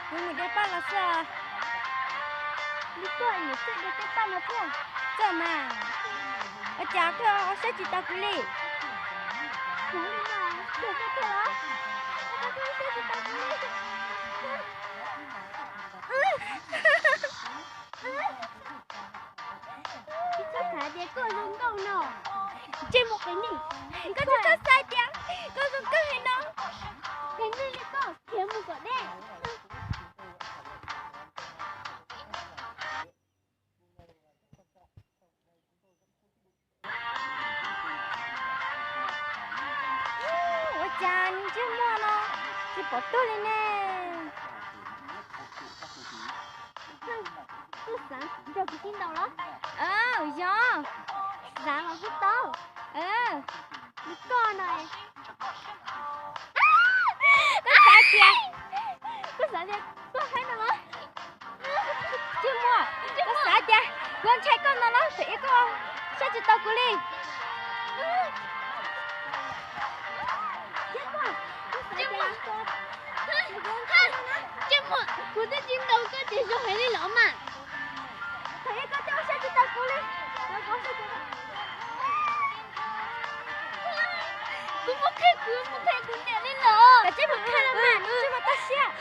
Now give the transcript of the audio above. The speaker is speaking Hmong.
Kuv mus de paj los xwb. Li koj niam txawj de tej paj no thiab. Txawj mas. Ua cas koj saib tsis taus kuv li? Kuv li no, koj thiaj los. Koj saib tsis taus kuv li. Tsis txhob xav tias koj zoo nkauj no. Ntsej muag qias neeg, koj tsis txhob xav tias koj zoo nkauj li no. Qias neeg li koj khiav mus kom deb. Ua cas ntsej muag no tsis pom tuag li ne? Koj xav nrog kuv sib ntaus los? Yog, xav los kuj tau. Li koj no, koj xav tias, koj xav tias koj haib no los? Ntsej muag, koj xav tias kuv ntshai koj no los? Thaum ub koj saib tsis taus kuv li. Ntsej muag, kuv twb tsis ntaus koj ces zoo heev li los mas. Thaum ub koj twb saib tsis taus kuv li. Kuv mus qhia kuv, mus qhia kuv niam li los. Koj tsis mus qhia los mas, ntsej muag tag siab.